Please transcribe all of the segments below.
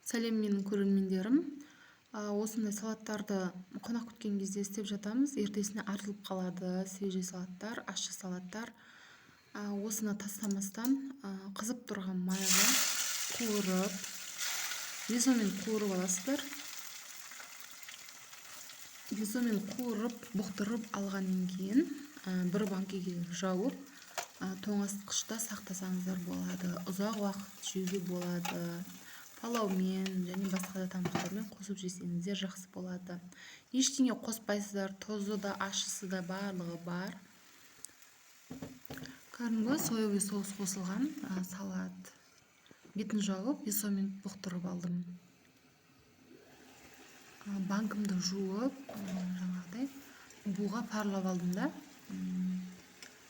Сәлем, менің көрермендерім! Осындай салаттарды қонақ күткен кезде істеп жатамыз. Ертесіне артылып қалады свежий салаттар, ащы салаттар. Осыны тастамастан, қызып тұрған майға қуырып, визомен қуырып аласыздар. Визомен қуырып, бұқтырып алғаннан кейін бір банкеге жауып, тоңазытқышта сақтасаңыздар болады. Ұзақ уақыт жеуге болады. Палаумен және басқа да тамақтармен қосып жесеңіздер, жақсы болады. Ештеңе қоспайсыздар, тұзы да, ащысы да, барлығы бар. Кәдімгі соевый соус қосылған салат. Бетін жауып, весомен бұқтырып алдым. Банкімді жуып, жаңағыдай буға парлап алдым да,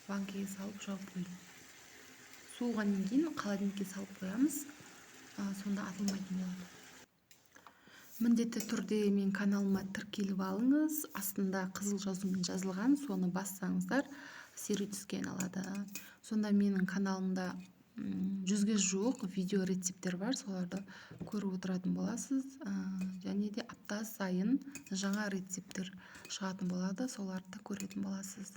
банкіге салып, жауып қойдым. Суығаннан кейін холодильникке салып қоямыз, сонда атылмайтын болады. Міндетті түрде менің каналыма тіркеліп алыңыз. Астында қызыл жазумен жазылған, соны бассаңыздар, серый түске айналады. Сонда менің каналымда 100-ге жуық видео рецепттер бар, соларды көріп отыратын боласыз. Және де апта сайын жаңа рецепттер шығатын болады, соларды да көретін боласыз.